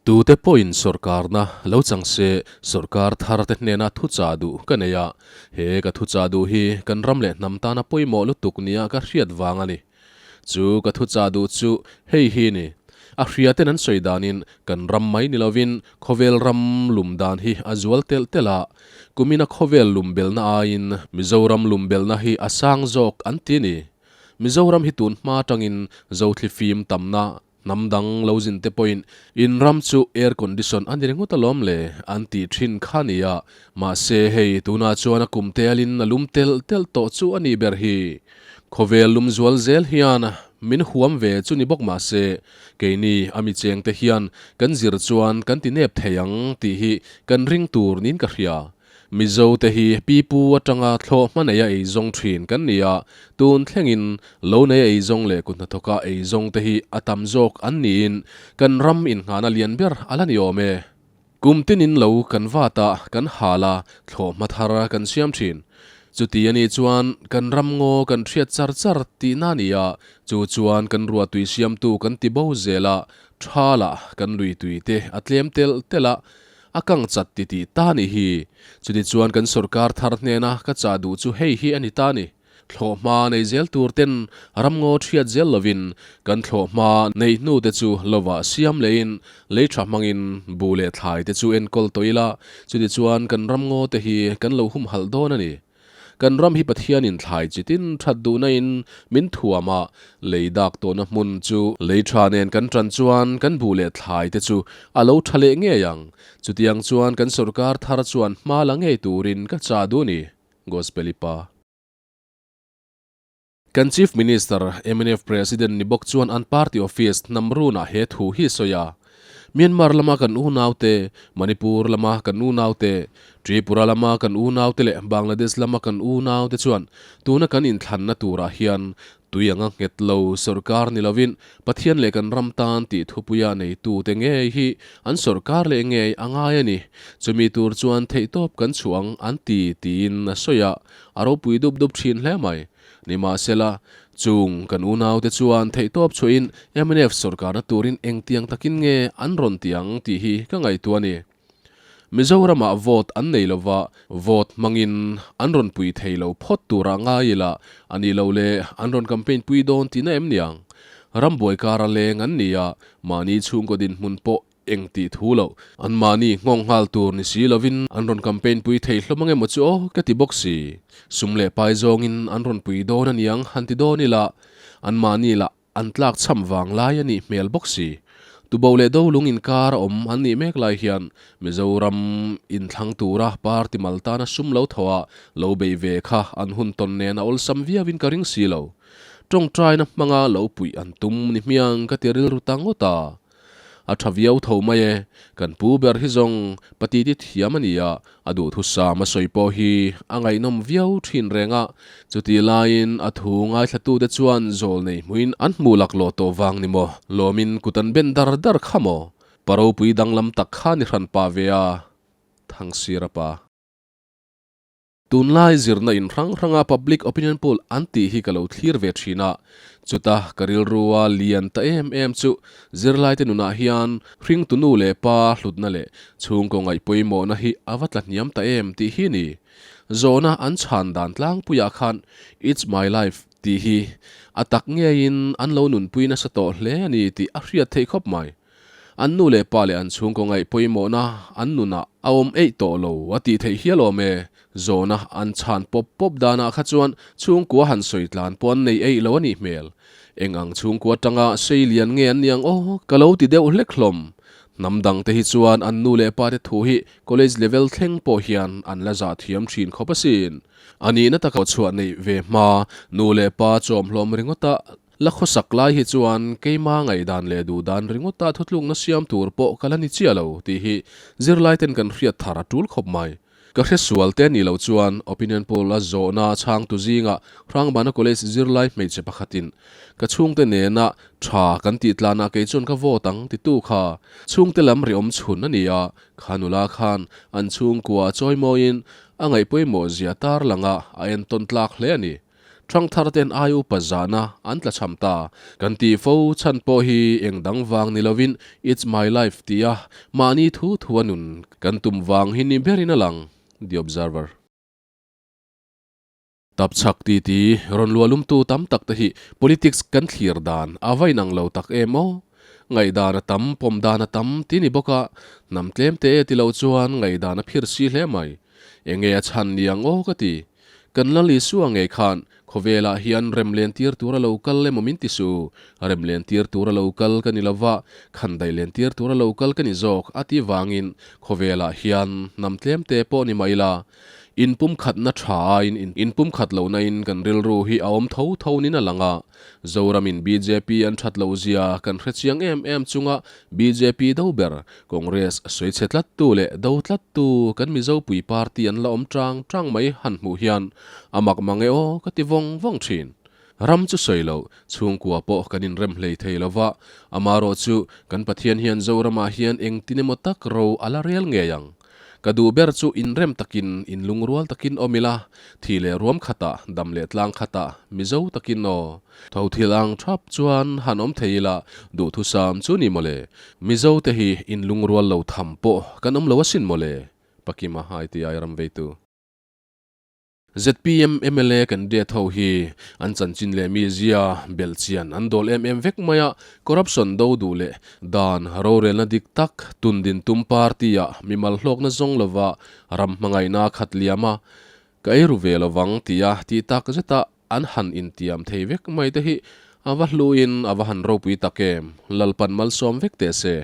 Tute pawhin sawrkarna lo chang se sawrkar thar te hnena thuchah duh ka nei a, he ka thuchah duh hi kan ram leh hnam tana pawimawh lutuk nia ka hriat vang a ni. Chu ka thuchah duh chu hei hi ni. A hria ten an sawi danin kan ram mai ni lovin khawvel ram lum dan hi a zual telh telh a, kumina khawvel lum belna aiin Mizoram lum belna hi a sang zawk an ti ni. Mizoram hi tun hma atangin Zothli fim tamna Hnam dang lo zin te pawhin in ram chu air condition a ni ringawt alawm le an tih thin kha nia. Mahse hei tunah chuan a kum telin a lum telh telh tawh chu a nih ber hi. Khawvel lum zual zel hian min huam ve chu ni bawk mahse keini a mi cheng te hian kan zir chuan kan ti nep thei ang tih hi kan ring tur niin ka hria. Mizo te hi pipu atanga thlawh hma neia ei zawng thin kan ni a, tun thlengin lo neia ei zawng leh kut hnathawka ei zawng te hi a tam zawk an niin kan ram innghahna lian ber a la ni awm e. Kum tinin lo kan vat a, kan hal a, thlawh hma thar kan siam thin. Chuti a nih chuan kan ram ngaw kan hriat char char tihna a ni a, chu chuan kan ruahtui siamtu kan ti bo zel a, tha lah kan lui tui te a tlem telh telh a, A kang chat ti tih ta ni hi. Chuti chuan kan sorkar thar hnena ka chah duh chu hei hi a ni ta ni. Thlawhhma nei zel tur ten ramngaw thiat zel lovin kan thlawhhma nei hnu te chu lovah siam lehin lei tha hmangin bu leh thlai te chu enkawl tawh ila, chuti chuan kan ramngaw te hi kan lo humhalh dawn a ni. Kan ram hi Pathianin thlai chi tin that duhna in min thuam a, lei dak tawhna hmun chu lei tha nen kan tan chuan kan buh leh thlai te chu a lo tha leh ngei ang. Chutiang chuan kan sorkar thar chuan hma la ngei turin ka chah duh ni. Gospel-i pa. Kan Chief Minister, mnf President ni bawk chuan an party office Hnamrunah he thu hi sawi a. Myanmar lama kan unaute, Manipur lama kan unaute, Tripura lama kan unaute leh Bangladesh lama kan unaute chuan tuna kan inthlanna turah hian tui anga nghet lo sorkar ni lovin Pathian leh kan ram tan tih thupuia neitute ngei hi an sorkar leh ngei a ngai a ni. Chumi tur chuan theihtawp kan chhuah ang an ti tiin a sawi a. A ropui dup dup thin hle mai. Nimahsela, chung kan unaute chuan theihtawp chhuahin mnf sorkarna turin engtiang takin nge an rawn ti ang tih hi ka ngaihtuah a ni. Mizoramah vote an nei lova, vote hmangin an rawn pui thei lo phawt turah ngai ila, a nih loh leh an rawn campaign pui dawn tihna em niang? Rambuai kara leng an ni a, mahni chhungkaw dinhmun pawh Eng tih thu loh, anmahni nghawng nghal tur ni si lovin an rawn campaign pui thei hlawm ange maw chu aw ka ti bawk si. Sum leh pai zawngin an rawn pui dawn aniang han ti dawn ila, anmahni lah an tlak chham vang lai a nih hmel bawk si. Tubo leh Dolung inkar a awm an nih mek lai hian Mizoram inthlang tura party mal tana sum lo thaw a lo bei ve kha an hun tawn nen a awlsam viauin ka ring si lo. Tawngtaina hmanga lo puih an tum ni hmiang ka ti rilru ta ngawt a. A tha viau tho mai e, kan pu ber hi zawng patiti thiam a ni a, a duhthusam a sawi pawh hi a ngaihnawm viau thin reng a, chutih laiin a thu ngaithlatute chuan zawl nei hmuin an hmuh laklawh tawh vang ni maw, lawmin kut an ben dar dar kha maw, pa ropui danglam tak kha ni hran pah ve a, Thangsira pa. Tunlai zirna in hrang hranga public opinion poll an tih hi ka lo thlir ve thin a, chuta ka rilrua lian ta em em chu zirlaite nunah hian hringtu nu leh pa hlutna leh chhungkaw ngaih pawimawhna hi a va tla hniam ta em tih hi ni. Zawhna an chhan dan tlangpuiah khan It's my life tih hi a tak ngeiin an lo nunpui nasa tawh hle a ni tih a hriat theih khawp mai. An nu leh pa leh an chhungkaw ngaih pawimawhna an nunah a awm eih tawh lo a tih theih hial awm e. Zawhna an chhan pawp pawp danah kha chuan chhungkua han sawi tlan pawh an nei eih lo a nih hmel. Eng ang chhungkua tanga sei lian nge an niang aw ka lo ti deuh hlek hlawm. Hnam dang te hi chuan an nu leh pa te thu hi college level thleng pawh hian an la zah thiam thin khawp asin. A nihna taka chhuah neih ve hma nu leh pa chawmhlawm ringawta La khawsak lai hi chuan keima ngaihdan leh duhdan ringawta thutlukna siam tur pawh ka la ni chiah lo tih hi zirlaiten kan hriat thar a tul khawp mai. Ka hre sual te nih loh chuan opinion poll a zawhna chhangtu zingah Hrangbana College zirlai hmeichhe pakhatin ka chhungte nena tha kan tih tlanah kei chuan ka vote ang titu kha chhungte lam ri awm chhun a ni a, kha nula khan an chhungkua a chawimawiin a ngaihpawimawh zia tarlangah a entawn tlak hle a ni. Ṭhangthar ten ai upa zahna an tlachham ta. Kan tih fo chhan pawh hi eng dang vang ni lovin It's my life tia mahni thu thu a nun kan tum vang hi ni berin a lang, The Observer. Tapchhak titi rawn luahlumtu tam tak te hi politics kan thlir dan a va inang lo tak em aw? Ngaihdan a tam, pawm dan a tam ti ni bawk a, hnam tlem te e ti lo chuan ngaihdan a phir si hle mai. Enge a chhan ni ang aw ka ti. Kan Lal Isua ngei khan khawvelah hian rem len tir tura lo kal emaw min ti su, rem len tir tura lo kal ka ni lova, khandaih len tir tura lo kal ka ni zawk a ti vangin khawvelah hian hnam tlem te pawh ni mah ila, inpumkhatna tha aiin inpumkhat lohna in kan rilru hi a awm tho tho nin a lang a. Zoramin bjp an that loh zia kan hre chiang em em chunga bjp do ber Congress sawi chhe tlattu leh do tlattu kan Mizopui party an la awm tang tang mai han hmuh hian a mak mang e aw ka ti vawng vawng thin. Ram chu sawi loh, chhungkua pawh kan inrem hlei thei lo va, amarawh chu kan Pathian hian Zoramah hian engtin emaw tak ro a la rel ngei ang. Ka duh ber chu inrem takin, inlungrual takin awm ila, thi leh ruam khatah, dam leh tlang khatah, Mizo takin aw. Tho thil ang thap chuan han awm thei ila, duhthusam chu ni mawle. Mizo te hi inlungrual lo tham pawh kan awm lo asin mawle, Pakima ITI ram veitu. Zpm mla candidate ho hi an chanchin leh mizia belh chian an dawl em em vek mai a, corruption do duh leh dan rorelna dik tak tundin tum party ah mimal hlawkna zawng lova ram hmangaihna khat liam a, ka ei ru ve lovang tia tih tak zeta an han intiam thei vek mai te hi a va hluin a va han ropui tak em, Lalpan malsawm vek teh se.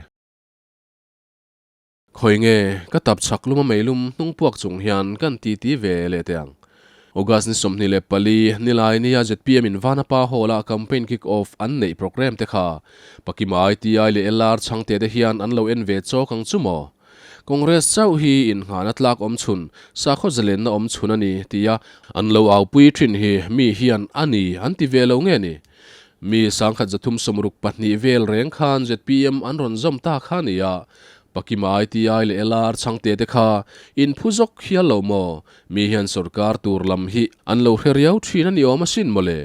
Khawi nge ka tap chhak lum a meilum hnung puak chung hian kan ti ti ve leh teh ang. August ni 24 nilai nia zpm in Vanapa Hall a campaign kick off an neih programme te kha Pakima ITI leh LR chhangte te hian an lo en ve chawk ang chu maw? Congress chauh hi inngahna tlak awm chhun, sakhaw zalenna awm chhun a ni tia an lo aupui thin hi mi hian a ni an ti ve lo nge ni? Mi 1362 vel reng khan zpm an rawn zawm ta kha a ni a, Pakima ITI leh LR chhangte te kha in phu zawk hial lo maw? Mi hian sorkar tur lam hi an lo hre riau thin a ni awm asin mawle.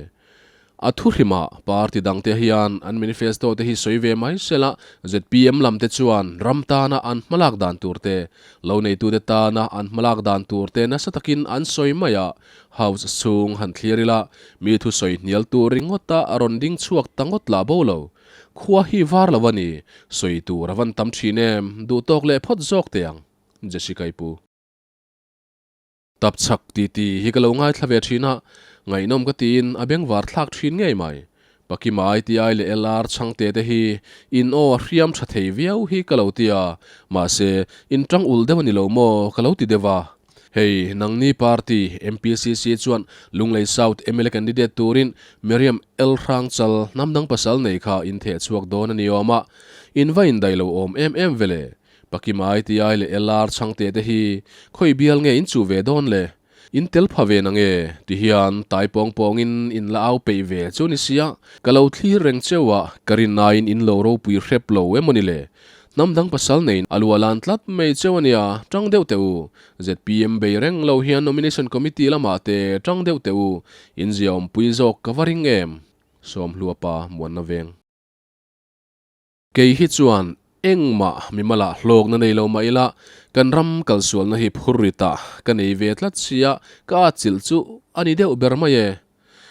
A thu hrimah party dangte hian an manifesto te hi sawi ve mai sela, zpm lam te chuan ram tana an hmalak dan tur te, lo neitute tana an hmalak dan tur te nasa takin an sawi mai a, House chhung han thlir ila, mi thusawi hnial tur ringawta a rawn ding chhuak ta ngawt lah bo lo. Khua hi var lo a ni, sawi tur a van tam thin em, duh tawk leh phawt zawk teh ang, Jessica i pu. Tapchhak titi hi ka lo ngaithla ve thin a, ngaihnawm ka tiin a bengvar thlak thin ngei mai. Pakima ITI leh LR chhangte te hi in aw a hriam tha thei viau hi ka lo ti a, mahse in tang ul deuh a ni lo maw ka lo ti deuh a. Hei, nangni party, MPCC chuan Lunglei South mla candidate turin Miriam L. Hrangchal hnamdang pasal nei kha in theh chhuak dawn a ni awm a, in va indaih lo awm em em vele. Pakima ITI leh LR chhangte te hi khawi bial nge in chuh ve dawn le? In tel pha ve na nge? Ti hian tai pawng pawngin in la au peih ve chu ni sia, ka lo thlir reng cheu a, ka rinnain in lo ropui hrep lo emaw ni le? Hnam dang pasal neiin a lu a lan tlat mai cheu a nia, tang deuh teh u. Zpm bei reng lo hian Nomination Committee lamah te tang deuh teh u, in zia awmpui zawk ka va ring em? Sawmhlua pa Muanna Veng. Kei hi chuan engmah mimalah hlawkna nei lo mah ila, kan ram kalsualna hi phur ritah ka nei ve tlat sia, ka atchilh chu a ni deuh ber mai e.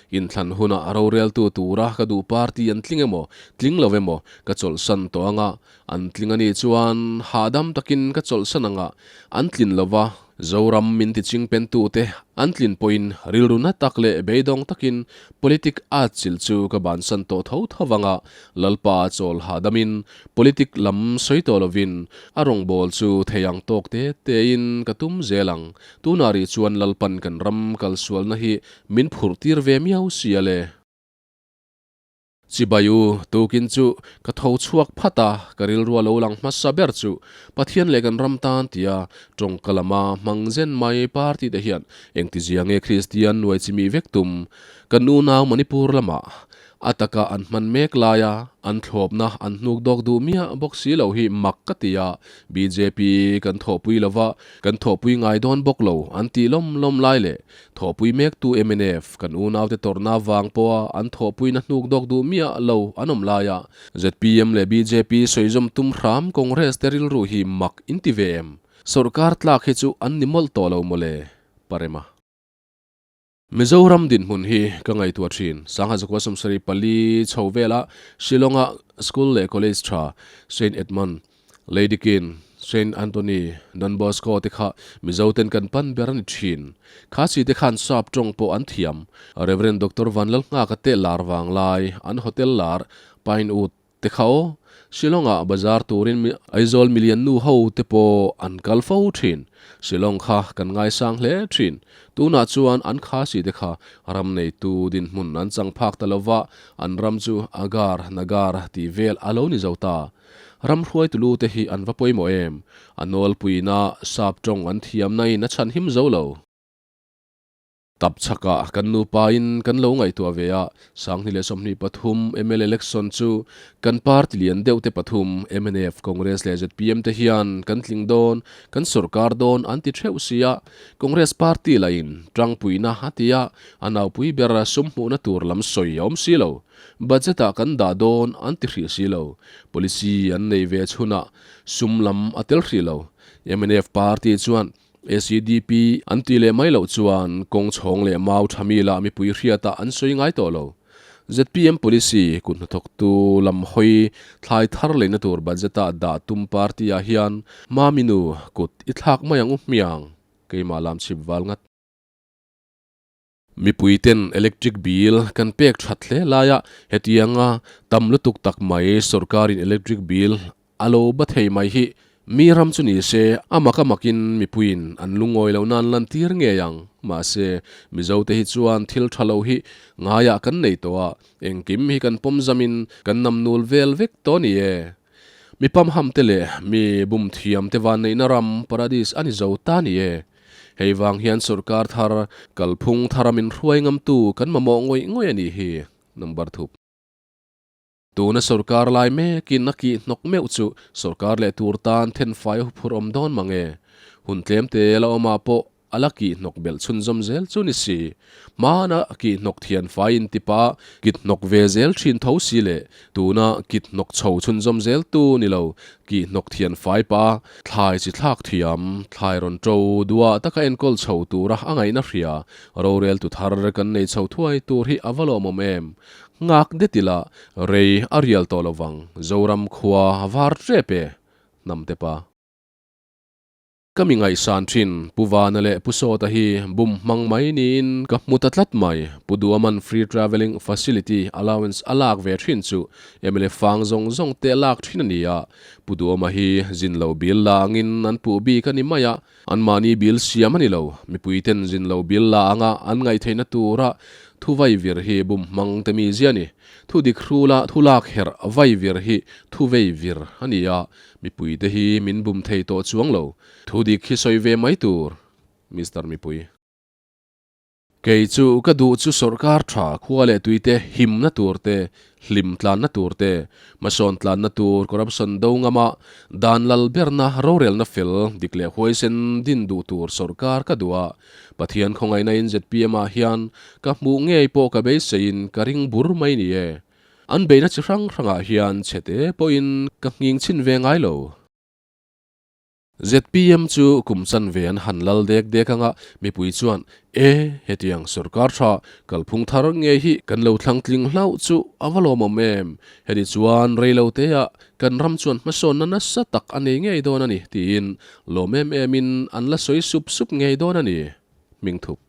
Inthlan hunah roreltu tura ka duh party an tling emaw, tling lo emaw ka chawlhsan tawh anga, an tling a nih chuan hahdam takin ka chawlhsan anga, an tlin lova Zoram min ti chingpentute an tlin pawhin rilru na tak leh beidawng takin politic atchilh chu ka bansan tawh tho tho anga, Lalpa a chawl hahdamin politic lam sawi tawh lovin a rawngbâwl chu thei ang tawk te tein ka tum zel ang. Tunah rih chuan Lalpan kan ram kalsualna hi Min phurh tir ve miau sia le. Chibai u, tukin chu ka tho chhuak phat a, ka rilru a lo lang hmasa ber chu Pathian leh kan ram tan tia tawngka lama hmang zen mai party te hian engtizia nge Kristian nuai chimi vek tum kan unau Manipur lamah. A taka an hman mek laia an thlawpna an hnuk dawk duh miah bawk si lo hi mak ka ti a, bjp kan thawhpui lova kan thawhpui ngai dawn bawk lo an tih lawm lawm lai leh thawhpui mektu mnf kan unaute tawrhna vang pawha an thawhpuina hnuk dawk duh miah lo an awm laia zpm leh bjp sawizawm tum hram Congress te rilru hi mak inti ve em? Sawrkar tlak hi chu an ni mawlh tawh lo mawle, Parema. Mizoram dinhmun hi ka ngaihtuah thin. Sangha zakua 74 chho vela Shillong-a school leh college tha Saint Edmund, Lady Kin, Saint Anthony, Don Bosco te kha Mizoten kan pan ber a ni thin. Khasi te khan sap tawng pawh an thiam. Rev. Doctor Vanlalnghaka te lar vang lai an hotel lar Pinewood Te kha aw, Shillong-ah bazar turin Aizawl milian nu ho te pawh an kal fo thin. Shillong kha kan ngaisang hle thin. Tunah chuan an khasi te kha ram neitu dinhmun an chang phak ta lova, an ram chu Agar, Nagar tih vel a lo ni zo ta. Ram hruaitu lu te hi an va pawimawh em? A nawlpuina sap tawng an thiamna in a chhanhim zo lo. Tap chhakah kan nupain kan lo ngaihtuah ve a, 2023 mla election chu kan party lian deuh te pathum mnf, Congress leh zpm te hian kan tling dawn, kan sorkar dawn an ti theuh si a, Congress party lahin tangpuina a ti a, a naupui ber sum hmuhna tur lam sawi a awm si lo, budget ah kan dah dawn an ti hrih si lo, policy an nei ve chhunah sum lam a tel hrih lo, mnf party chuan ACDP an tih leh mai loh chuan kawng chhawng leh mau tha mi lah mipui hriatah an sawi ngai tawh lo. Zpm policy kut hnathawktu lam hawi thlai thar leina tur budget-ah dah tum party-ah hian Maminu kut i thlak mai ang u hmiang, keimah lam chhip val ngat. Mipui ten electric bill kan pek that hle laia hetianga tam lutuk tak mai sorkarin electric bill a lo ba thei mai hi mi ram chu ni se a mak a makin mipuiin an lungawi lo nan lantir ngei ang. Mahse, Mizote hi chuan thil tha lo hi ngaiah kan nei tawh a, engkim hi kan pawm zamin kan namnul vel vek tawh ni e. Mi pamham te leh mi bum thiam te vanneihna ram paradis a ni zo ta ni e. Hei vang hian sorkar thar kalphung thara min hruai ngamtu kan mamawh ngawih ngawih a nih hi, number thup. Tuna sorkar lai mekin a kih hnawk meuh chu sorkar leh tur tan thenfai a huphurh awm dawn mang e. Hun tlemte la awmah pawh A la kihhnawk belh chhunzawm zel chu ni si. Hmana kihhnawk thian fai intipa kithnawk ve zel thin tho si leh tuna kithnawk chho chhunzawm zel tu ni lo, kihhnawk thian fai pa, thlai chi thlak thiam, thlai rawn to duah taka enkawl chho tura a ngaihna hria, rorel tu thar kan nei chho thuai tur hi a va lawmawm em? Nghak det ila, rei a rial tawh lovang, Zoram khua var tep e, hnamte pa. Ka mi ngaihsan thin, Pu Vana leh Pu Sawta hi bum hmang mai niin ka hmu ta tlat mai. Pu Duaman Free Travelling Facility Allowance a lak ve thin chu mla fang zawng zawng te lak thin a ni a. Pu Duama hi zin lo bil la angin an puh bik a ni mai a, anmahni bil siam a ni lo. Mipui ten zin lo bil la anga an ngaihtheihna tura thu vai vir hi bum hmang te mi zia a ni. Thu dik hrula thu lak herh vai vir hi thu vei vir a ni a, Mipuite hi min bum thei tawh chuang lo. Thu dik hi sawi ve mai tur, Mister Mipui. Kei chu ka duh chu sawrkar tha khua leh tuite himna tur te, hlim tlanna tur te, hmasawn tlanna tur corruption do ngama dan lal berna rorelna fel dik leh huaisen din duh tur sawrkar ka duh a. Pathian khawngaihna in zpm ah hian ka hmuh ngei pawh ka beiseiin ka ring bur mai ni e. An beihna chi hrang hrangah hian chhete pawhin ka nghing chhin ve ngai lo. Zpm chu kum chanve an han lal dek dek anga mipui chuan, E, hetiang sorkar tha kalphung thar ngei hi kan lo thlang tling hlauh chu a va lawmawm em? Heti chuan rei lo teah kan ram chuan hmasawnna nasa tak a nei ngei dawn a ni, tiin lawm em emin an la sawi sup sup ngei dawn a ni. Hming thup.